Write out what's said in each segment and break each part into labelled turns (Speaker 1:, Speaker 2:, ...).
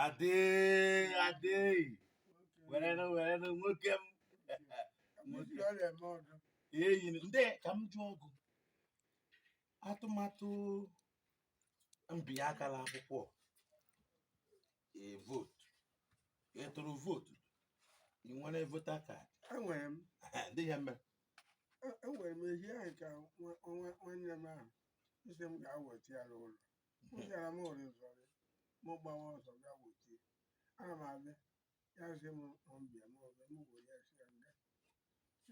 Speaker 1: Ade, Ade, werenụ werenụ nwoke m.
Speaker 2: Nwoke ọ na-eme ọdụ.
Speaker 1: Enyi m, ndị ka m jụọ gụ, atụmatụ mbinye aka n'akwụkwọ e vote, ị tụrụ vote, ị nwere voter card?
Speaker 2: Enwere m.
Speaker 1: Ndị ya mere.
Speaker 2: Enwere m ehi ahụ ka nwanne m ahụ isi m ga-aweta ya n'ụlọ. M gara m ụrịzọrị, m gbawa ọsọ ga weta. Ana m abịa, ya sị m bịa, m ọbịa, m were ya sị ya nga.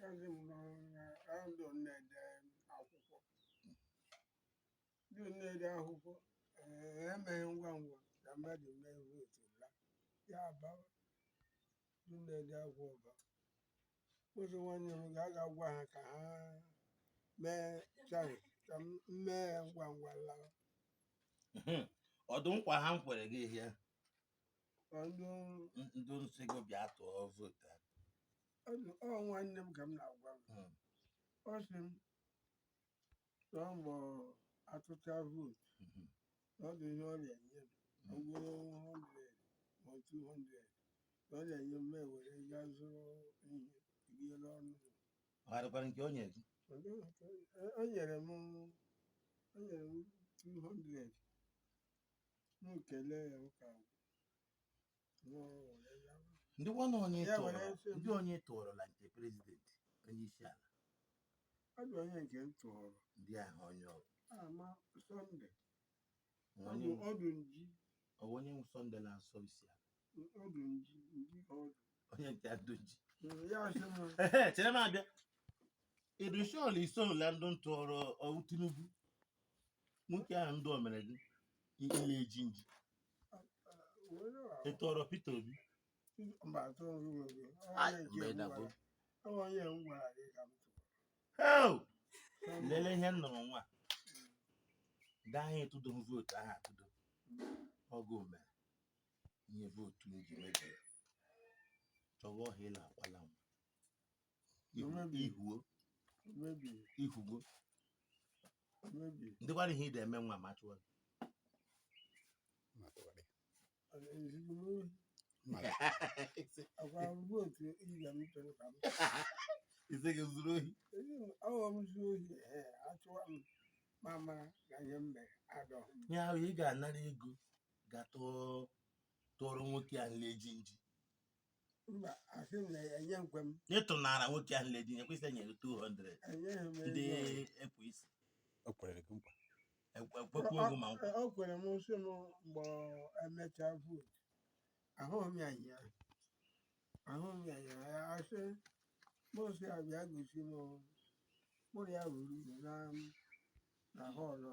Speaker 2: Ya sị m na ndụ na-ede akwụkwọ. Ndị na-ede akwụkwọ emeghị ngwa ngwa ka mmadụ mee vote la. Ya abawa. Ndị na-ede akwụkwọ ba. Otu nwanne m ga-aga gwa ha ka ha mee chance ka m mee ya ngwa ngwa lawa.
Speaker 1: Ọdụ nkwa ha m kwere gị ihe
Speaker 2: Ọ ndị
Speaker 1: ndị nsị gị bịa tụọ vote a.
Speaker 2: Ọ nwanne m ka m na-agwa gị. Ọ sị m na mgbe atụcha vote na ọ dị ihe ọ na-enye m, ọ gwụrụ 100 ma 200 na ọ na-enye m, m ewere gaa zụrụ ihe rie n'ọnụ.
Speaker 1: Ọ gharịkwara nke o nyere gị?
Speaker 2: O nyere m 200, m kelee ya ụka m were gawa.
Speaker 1: Ndị nwanne onye
Speaker 2: Ya
Speaker 1: tụrụ
Speaker 2: were sị m.
Speaker 1: Ndị onye tụrụla nke president, onye isi ala?
Speaker 2: Ọ dị onye nke m tụrụ.
Speaker 1: Ndị ahụ onye ọ
Speaker 2: Ama Sunday.
Speaker 1: Onye
Speaker 2: ọdụ nji.
Speaker 1: Ọ bụ onye Sunday na-asọ isi ala?
Speaker 2: Ọdụ nji nji ka ọdụ.
Speaker 1: Onye nke adoji.
Speaker 2: Ya sị m.
Speaker 1: Ehe, chere m abịa. Ịdụshọl isola ndị ntụọrọ ọwụ Tinubu, nwoke ahụ ndị o mere gị ile eji nji?
Speaker 2: Were.
Speaker 1: Ị tụọrọ Peter Obi?
Speaker 2: Mba, tụrụ gị.
Speaker 1: Ai, mgbe ịdabụ.
Speaker 2: Onye m gwara gị ka m tụrụ.
Speaker 1: Heo! Lelee ihe m nụrụ nwa ndị ahụ etụdoghị vote ahụ atụdo ọgụ mere ihe vote m ji mebie chọwa ọhịa ịla akwala nwa.
Speaker 2: Mebiri.
Speaker 1: Ihuo.
Speaker 2: Mebiri.
Speaker 1: Ihugo.
Speaker 2: Mebiri.
Speaker 1: Ndịkwara ihe ị ga-eme nwa ma chụọ gị.
Speaker 2: Ezigbo ohi. Akwa vote ibe m tụrụ ka m
Speaker 1: Ise gị zuru ohi.
Speaker 2: Ọghọ m zuo ohi, ee, achụwa m ma mara na ihe m mere adọghị m.
Speaker 1: Ya ahụ ị ga-anara ego ga tụọ tụọrọ nwoke ahụ na-eji nji.
Speaker 2: Mba, asị m na enye nkwe m.
Speaker 1: Ịtụnara nwoke ahụ na-eji nji ekwesịghị enyere 200.
Speaker 2: Enyeghị m
Speaker 1: Ndị
Speaker 2: ego.
Speaker 1: APC.
Speaker 3: O kwere gị nkwa.
Speaker 1: Ekwekwu ego ma nkwa.
Speaker 2: O kwere m sị m mgbe emechaa vote, ahụghị m ya nyaa, ahụghị m ya nyaa. Ya asị mụ sị ya bịa gosi m mụrụ ya buru ibu na hall na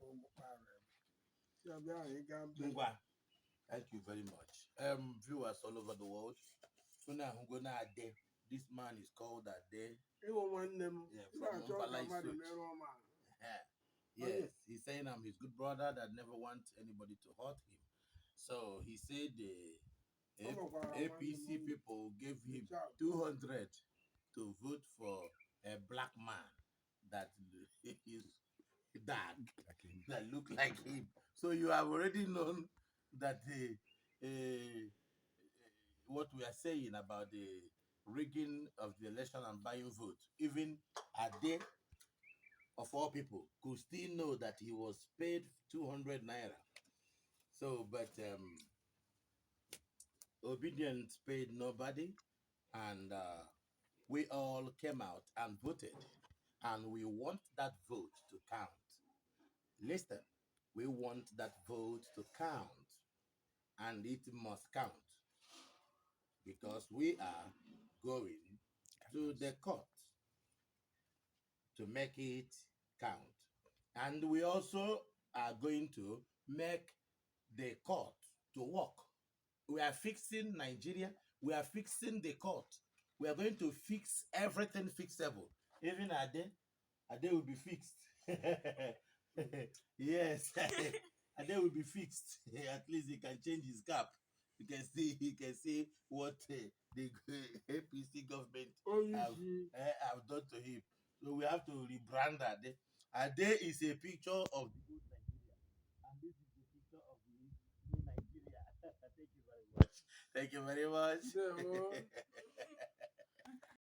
Speaker 2: ụmụkpara si ya bịa anyị gaa mbe.
Speaker 1: Ngwa, thank you very much, viewers all over the world. Unu ahụgo na Ade, this man is called Ade.
Speaker 2: Ịwụ nwanne m.
Speaker 1: Yeah,
Speaker 2: ị
Speaker 1: from
Speaker 2: na-achọ ka
Speaker 1: Mbala
Speaker 2: mmadụ
Speaker 1: Isuochi.
Speaker 2: merụọ m ahụ.
Speaker 1: Yes, he's saying I'm his good brother that never want anybody to hurt him. So he said the
Speaker 2: Ọ nwekwara nwanne m
Speaker 1: APC people gave him
Speaker 2: Richard.
Speaker 1: 200 to vote for a black man that is dark, that look like him. So you have already known that the what we are saying about the rigging of the election and buying vote, even Ade of all people could still know that he was paid 200 naira. So, but Obidient paid nobody, and we all came out and voted, and we want that vote to count. Listen, we want that vote to count, and it must count because we are going to the court to make it count. And we also are going to make the court to work. We are fixing Nigeria. We are fixing the court. We are going to fix everything fixable. Even Ade, Ade will be fixed. Yes, Ade will be fixed. At least he can change his cap. You can see what the APC government
Speaker 2: Onye isi.
Speaker 1: have done to him. So we have to rebrand Ade. Ade is a picture of the old Nigeria, and this is the picture of the new Nigeria. Thank you very much.
Speaker 2: Ndewo.